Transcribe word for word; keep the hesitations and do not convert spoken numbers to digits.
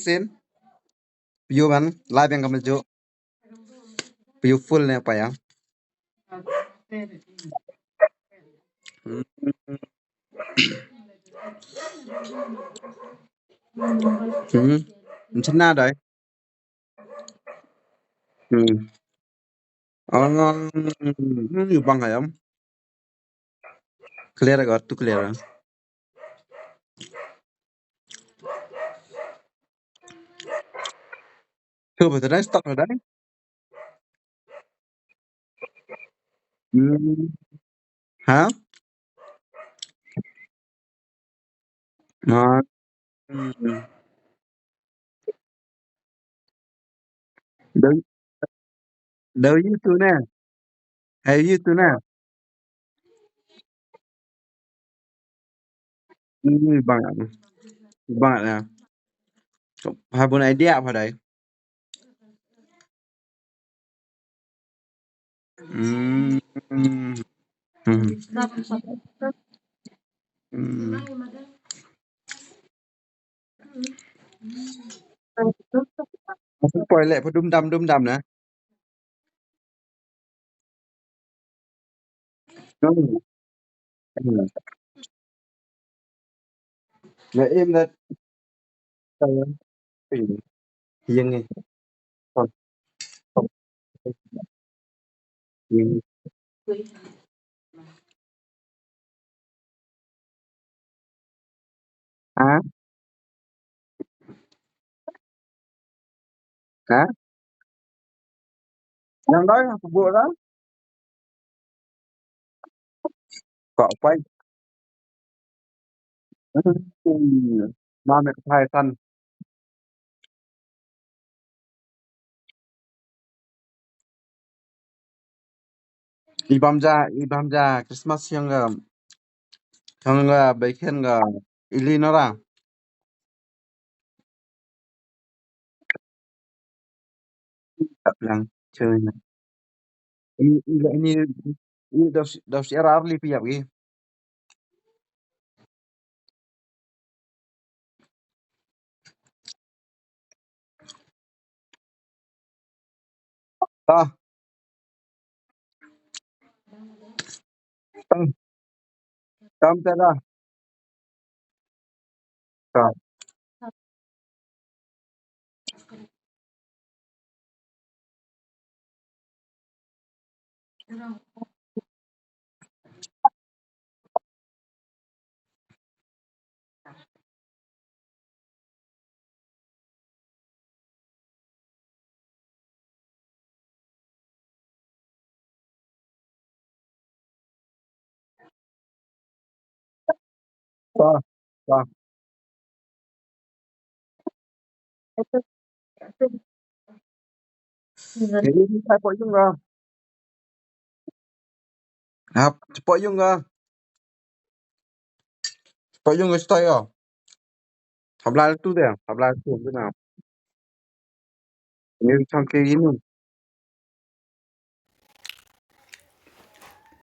sien. Phi ïoh ban live ïa nga mynta. Phi ïoh full ne pa ïa. Hmm. Hmm. Ym shym na dei. Hmm. Um, hmm, ïa bang ayam. Clear, I got to clear. Coba tadi start tadi. Hmm. Ha? Ma. Hmm. Dau, dau ïa tu ne. Hai ïa tu ne. Hmm, bang. Bang na. Ha bun idea apa dai. Hmm. Hmm. Hmm. Poi leh pa dum dam dum dam na. Hmm. Hmm. Leh im dat. Ïeng ngi. Ïeng ngi. Ha? Ha? Yang dai ha kubu la. Kok pai. Hmm. Mame ka thai tan. I bam ja, i bam ja Christmas yang ga, yang ga beken ga ili nora. Tap lang, chui na. Ini, ini, ini, ini dos, dos era arli piap gi. Ta. Ta. Tam ta da. Ta. Wah, wah. Jadi, ini saya pok yung ga. Hap, pok yung ga. Pok yung ga stai ga. Habla tu dia, habla tu dia. Ini chang ke ini.